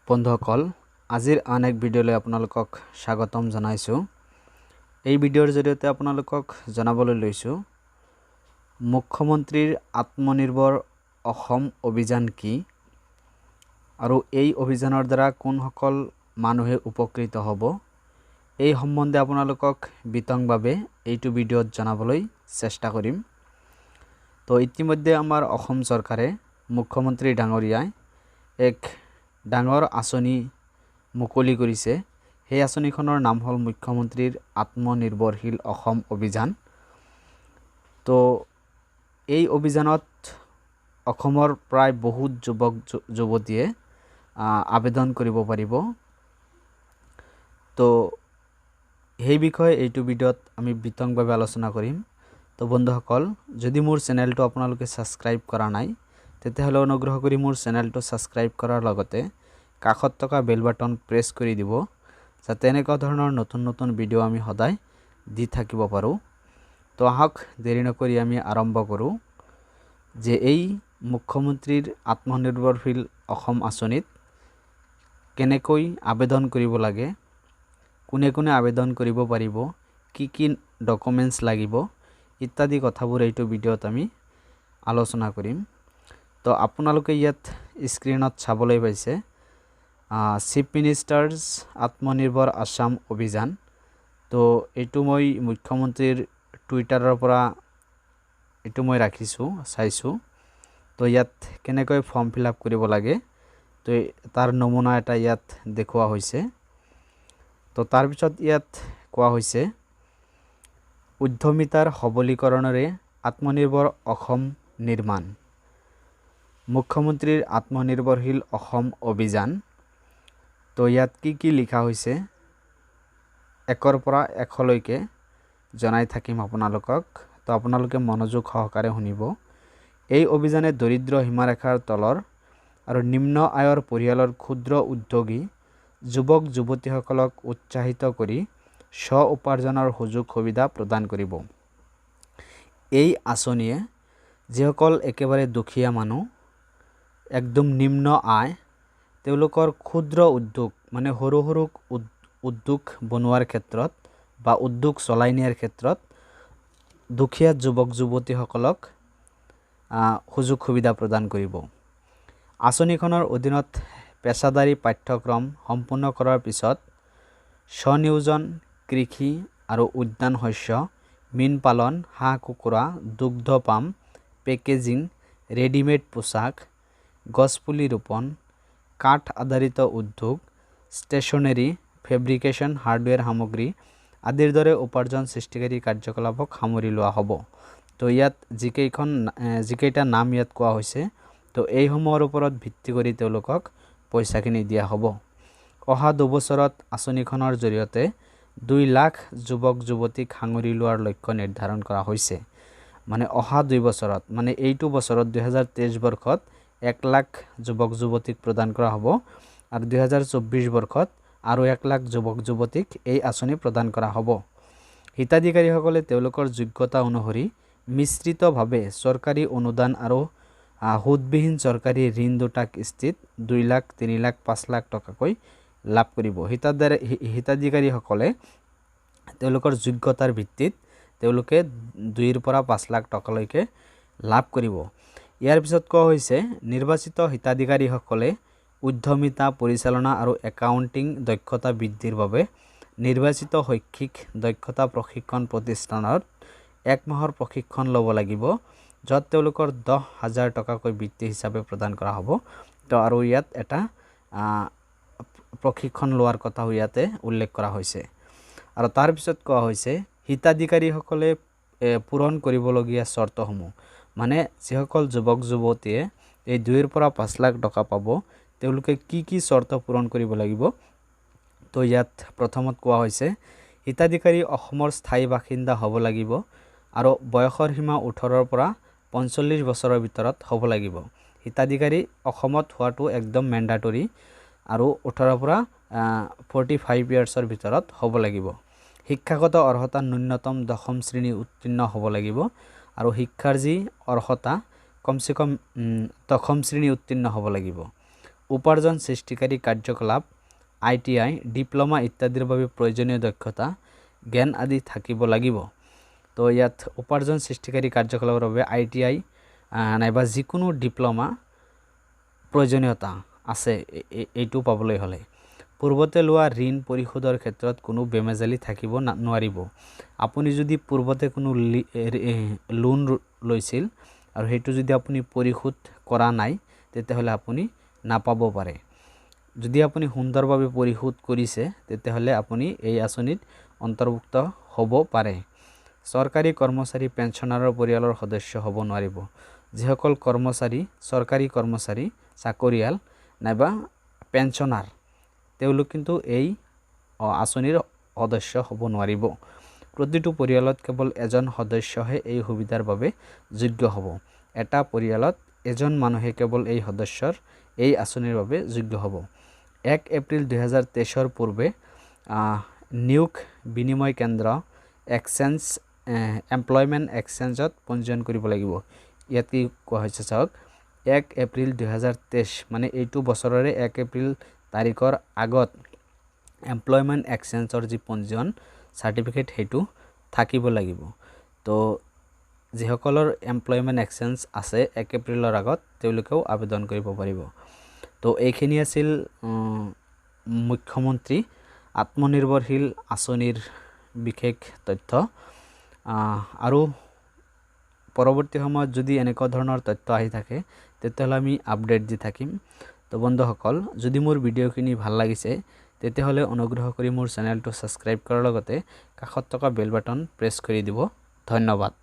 বন্ধুসকল, আজিৰ আন এক ভিডিঅ'লৈ আপোনালোকক স্বাগতম জনাইছোঁ। এই ভিডিঅ'ৰ জৰিয়তে আপোনালোকক জনাবলৈ লৈছোঁ মুখ্যমন্ত্ৰীৰ আত্মনিৰ্ভৰ অসম অভিযান কি আৰু এই অভিযানৰ দ্বাৰা কোনসকল মানুহে উপকৃত হ'ব, এই সম্বন্ধে আপোনালোকক বিতংভাৱে এইটো ভিডিঅ'ত জনাবলৈ চেষ্টা কৰিম। তো ইতিমধ্যে আমাৰ অসম চৰকাৰে, মুখ্যমন্ত্ৰী ডাঙৰীয়াই এক ডাঙৰ আঁচনি মুকলি কৰিছে। সেই আঁচনিখনৰ নাম হ'ল মুখ্যমন্ত্ৰীৰ আত্মনিৰ্ভৰশীল অসম অভিযান। তো এই অভিযানত অসমৰ প্ৰায় বহুত যুৱক যুৱতীয়ে আবেদন কৰিব পাৰিব। তো সেই বিষয়ে এইটো ভিডিঅ'ত আমি বিতংভাৱে আলোচনা কৰিম। তো বন্ধুসকল, যদি মোৰ চেনেলটো আপোনালোকে ছাবস্ক্ৰাইব কৰা নাই, তেতিয়াহ'লে অনুগ্ৰহ কৰি মোৰ চেনেলটো ছাবস্ক্ৰাইব কৰাৰ লগতে কাষত থকা বেল বাটন প্ৰেছ কৰি দিব, যাতে এনেকুৱা ধৰণৰ নতুন নতুন ভিডিঅ' আমি সদায় দি থাকিব পাৰোঁ। তো আহক, দেৰি নকৰি আমি আৰম্ভ কৰোঁ যে এই মুখ্যমন্ত্ৰীৰ আত্মনিৰ্ভৰশীল অসম আঁচনিত কেনেকৈ আবেদন কৰিব লাগে, কোনে কোনে আবেদন কৰিব পাৰিব, কি কি ডকুমেণ্টছ লাগিব ইত্যাদি কথাবোৰ এইটো ভিডিঅ'ত আমি আলোচনা কৰিম। তো আপোনালোকে ইয়াত স্ক্ৰীণত চাবলৈ পাইছে চিফ মিনিষ্টাৰ্ছ আত্মনিৰ্ভৰ আছাম অভিযান। তো এইটো মই মুখ্যমন্ত্ৰীৰ টুইটাৰৰ পৰা এইটো মই ৰাখিছোঁ, চাইছোঁ। তো ইয়াত কেনেকৈ ফৰ্ম ফিল আপ কৰিব লাগে, তো তাৰ নমুনা এটা ইয়াত দেখুওৱা হৈছে। তো তাৰপিছত ইয়াত কোৱা হৈছে, উদ্যমিতাৰ সবলীকৰণেৰে আত্মনিৰ্ভৰ অসম নিৰ্মাণ, মুখ্যমন্ত্ৰীৰ আত্মনিৰ্ভৰশীল অসম অভিযান। তো ইয়াত কি কি লিখা হৈছে 1ৰ পৰা 100লৈকে জনাই থাকিম আপোনালোকক। তো আপোনালোকে মনোযোগ সহকাৰে শুনিব। এই অভিযানে দৰিদ্ৰ সীমাৰেখাৰ তলৰ আৰু নিম্ন আয়ৰ পৰিয়ালৰ ক্ষুদ্ৰ উদ্যোগী যুৱক যুৱতীসকলক উৎসাহিত কৰি স্ব উপাৰ্জনৰ সুযোগ সুবিধা প্ৰদান কৰিব। এই আঁচনিয়ে যিসকল একেবাৰে দুখীয়া মানুহ, একদম নিম্ন আয়, তেওঁলোকৰ ক্ষুদ্ৰ উদ্যোগ, মানে সৰু সৰু উদ্যোগ বনোৱাৰ ক্ষেত্ৰত বা উদ্যোগ চলাই নিয়াৰ ক্ষেত্ৰত দুখীয়া যুৱক যুৱতীসকলক সুযোগ সুবিধা প্ৰদান কৰিব। আঁচনিখনৰ অধীনত পেছাদাৰী পাঠ্যক্ৰম সম্পূৰ্ণ কৰাৰ পিছত স্বনিয়োজন, কৃষি আৰু উদ্যান শস্য, মীন পালন, হাঁহ কুকুৰা, দুগ্ধ পাম, পেকেজিং, ৰেডিমেড পোছাক, গছপুলি ৰোপণ, কাঠ আধাৰিত উদ্যোগ, ষ্টেচনেৰী, ফেব্ৰিকেশ্যন, হাৰ্ডৱেৰ সামগ্ৰী আদিৰ দৰে উপাৰ্জন সৃষ্টিকাৰী কাৰ্যকলাপক সামৰি লোৱা হ'ব। তো ইয়াত যিকেইটা নাম ইয়াত কোৱা হৈছে, তো এইসমূহৰ ওপৰত ভিত্তি কৰি তেওঁলোকক পইচাখিনি দিয়া হ'ব। অহা 2 বছৰত আঁচনিখনৰ জৰিয়তে 2 লাখ যুৱক যুৱতীক সাঙুৰি লোৱাৰ লক্ষ্য নিৰ্ধাৰণ কৰা হৈছে। মানে অহা 2 বছৰত, মানে এইটো বছৰত 2023 বৰ্ষত 1 লাখ যুৱক যুৱতীক প্ৰদান কৰা হ'ব আৰু 2024 বৰ্ষত আৰু 1 লাখ যুৱক যুৱতীক এই আঁচনি প্ৰদান কৰা হ'ব। হিতাধিকাৰীসকলে তেওঁলোকৰ যোগ্যতা অনুসৰি মিশ্ৰিতভাৱে চৰকাৰী অনুদান আৰু সুদবিহীন চৰকাৰী ঋণ দুটা কিস্তিত 2 লাখ, 3 লাখ, 5 লাখ টকাকৈ লাভ কৰিব। হিতাধিকাৰীসকলে তেওঁলোকৰ যোগ্যতাৰ ভিত্তিত তেওঁলোকে 2ৰ পৰা 5 লাখ টকালৈকে লাভ কৰিব। ইয়াৰ পিছত কোৱা হৈছে, নিৰ্বাচিত হিতাধিকাৰীসকলে উদ্যমিতা, পৰিচালনা আৰু একাউণ্টিং দক্ষতা বৃদ্ধিৰ বাবে নিৰ্বাচিত শৈক্ষিক দক্ষতা প্ৰশিক্ষণ প্ৰতিষ্ঠানত এক মাহৰ প্ৰশিক্ষণ ল'ব লাগিব, য'ত তেওঁলোকৰ 10,000 টকাকৈ বৃত্তি হিচাপে প্ৰদান কৰা হ'ব। তো আৰু ইয়াত এটা প্ৰশিক্ষণ লোৱাৰ কথাও ইয়াতে উল্লেখ কৰা হৈছে। আৰু তাৰপিছত কোৱা হৈছে হিতাধিকাৰীসকলে পূৰণ কৰিবলগীয়া চৰ্তসমূহ, মানে যিসকল যুৱক যুৱতীয়ে এই 2ৰ পৰা 5 লাখ টকা পাব, তেওঁলোকে কি কি চৰ্ত পূৰণ কৰিব লাগিব। তো ইয়াত প্ৰথমত কোৱা হৈছে, হিতাধিকাৰী অসমৰ স্থায়ী বাসিন্দা হ'ব লাগিব আৰু বয়সৰ সীমা 18ৰ পৰা 45 বছৰৰ ভিতৰত হ'ব লাগিব। হিতাধিকাৰী অসমত হোৱাটো একদম মেণ্ডাটৰী আৰু 18ৰ পৰা 45 ইয়াৰ্ছৰ ভিতৰত হ'ব লাগিব। শিক্ষাগত অৰ্হতা ন্যূনতম দশম শ্ৰেণী উত্তীৰ্ণ হ'ব লাগিব আৰু শিক্ষাৰ যি অৰ্হতা কমচে কম দশম শ্ৰেণী উত্তীৰ্ণ হ'ব লাগিব। উপাৰ্জন সৃষ্টিকাৰী কাৰ্যকলাপ, আইটিআই, ডিপ্ল'মা ইত্যাদিৰ বাবে প্ৰয়োজনীয় দক্ষতা, জ্ঞান আদি থাকিব লাগিব। তো ইয়াত উপাৰ্জন সৃষ্টিকাৰী কাৰ্যকলাপৰ বাবে আইটিআই নাইবা যিকোনো ডিপ্ল'মা প্ৰয়োজনীয়তা আছে এইটো পাবলৈ হ'লে। পূৰ্বতে লোৱা ঋণ পৰিশোধৰ ক্ষেত্ৰত কোনো বেমেজালি থাকিব নোৱাৰিব। আপুনি যদি পূৰ্বতে কোনো লোন লৈছিল আৰু সেইটো যদি আপুনি পৰিশোধ কৰা নাই, তেতিয়াহ'লে আপুনি নাপাব পাৰে। যদি আপুনি সুন্দৰভাৱে পৰিশোধ কৰিছে, তেতিয়াহ'লে আপুনি এই আঁচনিত অন্তৰ্ভুক্ত হ'ব পাৰে। চৰকাৰী কৰ্মচাৰী, পেঞ্চনাৰৰ পৰিয়ালৰ সদস্য হ'ব নোৱাৰিব। যিসকল কৰ্মচাৰী, চৰকাৰী কৰ্মচাৰী, চাকৰিয়াল নাইবা পেঞ্চনাৰ, তেওঁলোক কিন্তু এই আঁচনিৰ সদস্য হ'ব নোৱাৰিব। প্ৰতিটো পৰিয়ালত কেৱল এজন সদস্যহে এই সুবিধাৰ বাবে যোগ্য হ'ব। এটা পৰিয়ালত এজন মানুহে কেৱল এই সদস্যৰ এই আঁচনিৰ বাবে যোগ্য হ'ব। 1 এপ্ৰিল 2023ৰ পূৰ্বে নিয়োগ বিনিময় কেন্দ্ৰ, এক্সচেঞ্জ, এমপ্লয়মেণ্ট এক্সচেঞ্জত পঞ্জীয়ন কৰিব লাগিব। ইয়াত কি কোৱা হৈছে চাওক, 1 এপ্ৰিল 2023, মানে এইটো বছৰৰে 1 এপ্ৰিল তাৰিখৰ আগত এমপ্লয়মেণ্ট এক্সচেঞ্জৰ যি পঞ্জীয়ন চাৰ্টিফিকেট সেইটো থাকিব লাগিব। তো যিসকলৰ এমপ্লয়মেণ্ট এক্সচেঞ্জ আছে 1 এপ্ৰিলৰ আগত, তেওঁলোকেও আবেদন কৰিব পাৰিব। তো এইখিনি আছিল মুখ্যমন্ত্ৰী আত্মনিৰ্ভৰশীল আঁচনিৰ বিশেষ তথ্য। আৰু পৰৱৰ্তী সময়ত যদি এনেকুৱা ধৰণৰ তথ্য আহি থাকে, তেতিয়াহ'লে আমি আপডেট দি থাকিম। তো বন্ধুসকল, যদি মোৰ ভিডিঅ'খিনি ভাল লাগিছে, তেতিয়াহ'লে অনুগ্ৰহ কৰি মোৰ চেনেলটো ছাবস্ক্ৰাইব কৰাৰ লগতে কাষত থকা বেল বাটন প্ৰেছ কৰি দিব। ধন্যবাদ।